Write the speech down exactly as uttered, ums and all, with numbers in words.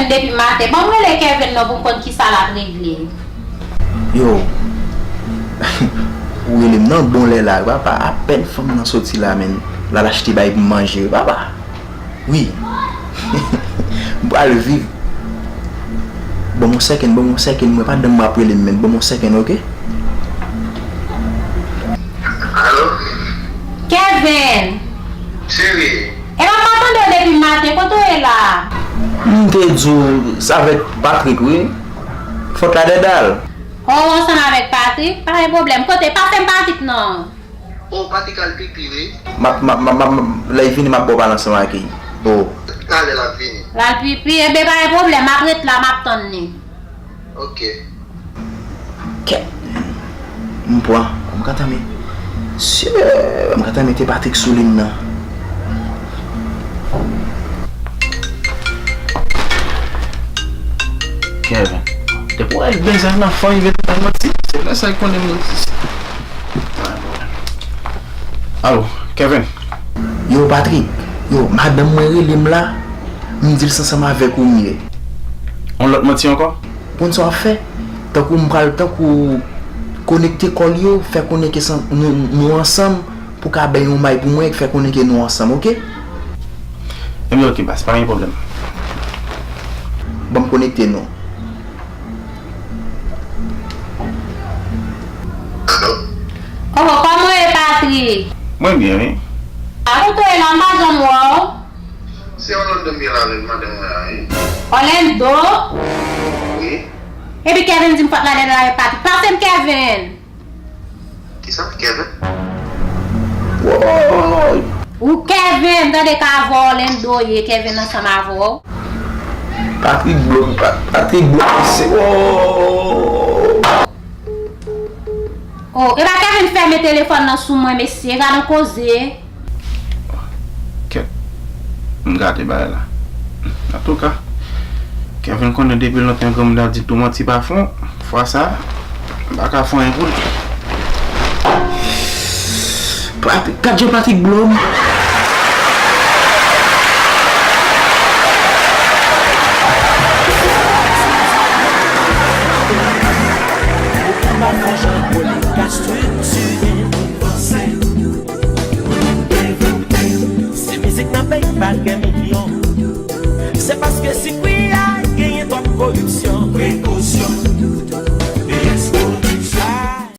Depi maten, ban m rele Kevin non pou m konn kisa l ap regle. Yo, ou rele m nan bon lè la, papa, apèn fanm nan soti la, men, l al achte bay pou m manje, papa. Wi. M pral viv. Ban m yon sèkenn, ban m yon sèkenn, mwen pa dan m ap rele m menm, ban m yon sèkenn, oke? Alo? Kevin! Cheri! Epa m ap tande w depi maten, kote w ye la? M te di w, se avèk Patrick, wi. Fòt la dèdal. Oh, ansanm avèk Patrick? Pa gen pwoblèm. Kote? Pase m Patrick non. Oh, Patrick al pipi, wi. M ap, m ap, m ap, m ap, lè l vini, m ap ba w pale ansanm ak li. Oh. Talè l ap vini. L al pipi, enben pa gen pwoblèm, m ap ret la, m ap tann li. Ok. Kè. M pran. M ka tanmen. Sye, m ka tanmen te Patrick sou liy nan. Kevin. Depi w wè l bezwen nan fanmi vin bay manti, se lè sa l konnen m egziste. Alo, Kevin. Yo, Patrick. Yo, madanm mwen rele m la. M di l se ansanm avèk ou m ye. On lòt manti ankò? Konn sa w ap fè? Tankou m pral, tankou konekte kòl yo, fè konnen ke san, nou, nou ansanm, pou ka bay yon may pou mwen, fè konnen ke nou ansanm, oke? Ebyen, oke, baz, pa gen pwoblèm. Ban m konekte nou. Alo? Oh, kòman w ye, Patrick? Mwen byen, wi. A, kote w ye la, m pa janm wè w. Se Orlando m ye la avèk madanm mwen an, wi. Orlando? Wi. Epi Kevin di m fòt la dèdal avèk Patrick. Pase m Kevin. Kisa? Kevin? Woy! Ou Kevin, m tande k avè w Orlando ye, Kevin ansanm avè w. Patrick Blom, Pa-, Patrick Blom, se, woy! Oh, epa Kevin fèmen telefòn nan sou mwen, mesye, gad on koze. Kèt. M gate bagay la. Antouka, Kevin konnen depi lontan granmoun nan di tou manti pa fon. Fwa sa, m pa ka fè anyen pou li. Patrick, gad jan Patrick Blom. Ou konn ba fon jan kole gastrik.